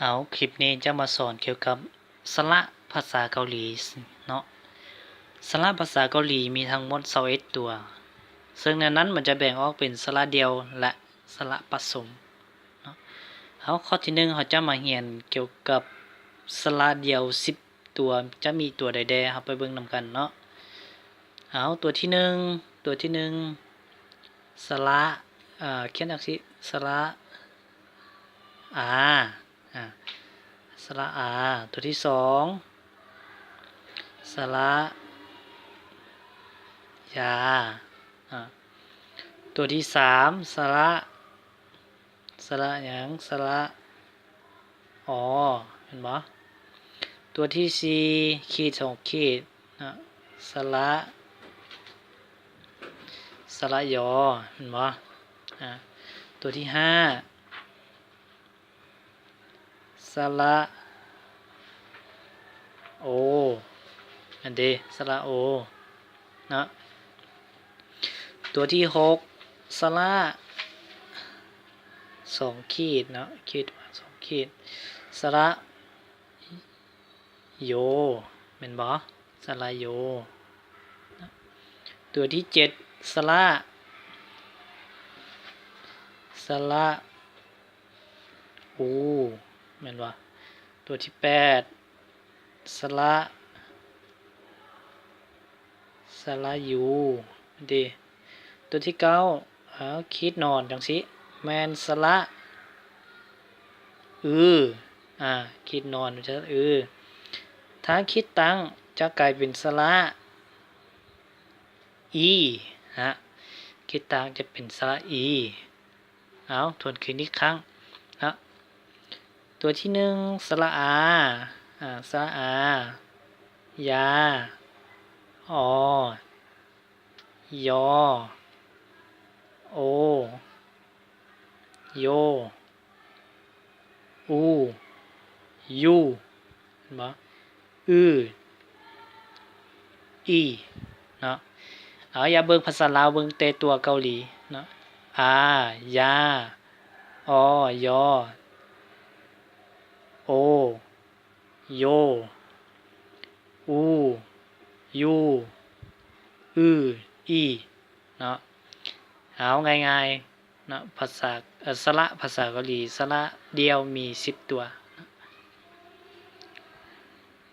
ເອົາ ຄລິບນີ້ຈະມາສອນກ່ຽວກັບສະຫຼະພາສາເກົາຫຼີເນາະ. ສະຫຼະພາສາເກົາຫຼີມີທັງໝົດຊາວເອັດຕົວ, ເຊິ່ງໃນນັ້ນມັນຈະແບ່ງອອກເປັນສະຫຼະດ່ຽວ ແລະ ສະຫຼະປະສົມເນາະ. ເອົາ ຂໍ້ທີໜຶ່ງ ເຮົາຈະມາຮຽນກ່ຽວກັບສະຫຼະດ່ຽວສິບຕົວ, ຈະມີຕົວໃດແດ່ ເຮົາໄປເບິ່ງນຳກັນເນາະ. ເອົາ ຕົວທີໜຶ່ງ ຕົວທີໜຶ່ງ ສະຫຼະ ເອີ ຂຽນອອກຊິ ສະຫຼະ ອາ ອາ ສະຫຼະອາ. ຕົວທີສອງ ສະຫຼະຢາ ອາ ຕົວທີສາມ ສະຫຼະ ສະຫຼະຫຍັງ? ສະຫຼະ ອໍ ແມ່ນບໍ່? ຕົວທີສີ່ ຂີດສອງຂີດເນາະ ສະຫຼະ ສະຫຼະ ຢ ແມ່ນບໍ່? ອາ ຕົວທີຫ້າ ສະຫຼະ ໂອ ອັນເດ ສະຫຼະໂອເນາະ. ຕົວທີຫົກ ສະຫຼະ ສອງຂີດເນາະ ຂີດສອງຂີດ ສະຫຼະ ໂຍ ແມ່ນບໍ່? ສະຫຼະໂຍ. ຕົວທີເຈັດ ສະຫຼະ ສະຫຼະ ອູ ແມ່ນບໍ່? ຕົວທີແປດ ສະຫຼະ ສະຫຼະ ຢູ ເດ. ຕົວທີເກົ້າ ເອົາ ຂີດນອນຈັ່ງຊີ້ ແມ່ນສະຫຼະ ອື ອາ ຂີດນອນ ສະຫຼະ ອື. ຖ້າຂີດຕັ້ງຈະກາຍເປັນສະຫຼະ ອີ ນະ ຂີດຕັ້ງຈະເປັນສະຫຼະ ອີ. ເອົາ ທວນຄືນອີກຄັ້ງເນາະ. ຕົວທີໜຶ່ງ ສະຫຼະອາ ອາ ສະຫຼະອາ ຢາ ອໍ ຢ ໂອ ໂຍ ອູ ຢູ ເຫັນບໍ່? ອື ອີ ເນາະ. ເອົາ ຢ່າເບິ່ງພາສາລາວ ເບິ່ງແຕ່ຕົວເກົາຫຼີເນາະ ອາ ຢາ ອໍ ຢ ໂອ ໂຍ ອູ ຢູ ອື ອີ ເນາະ. ເອົາ ງ່າຍໆ ເນາະ ພາສາ ເອີ ສະຫຼະພາສາເກົາຫຼີ ສະຫຼະດ່ຽວມີສິບຕົວ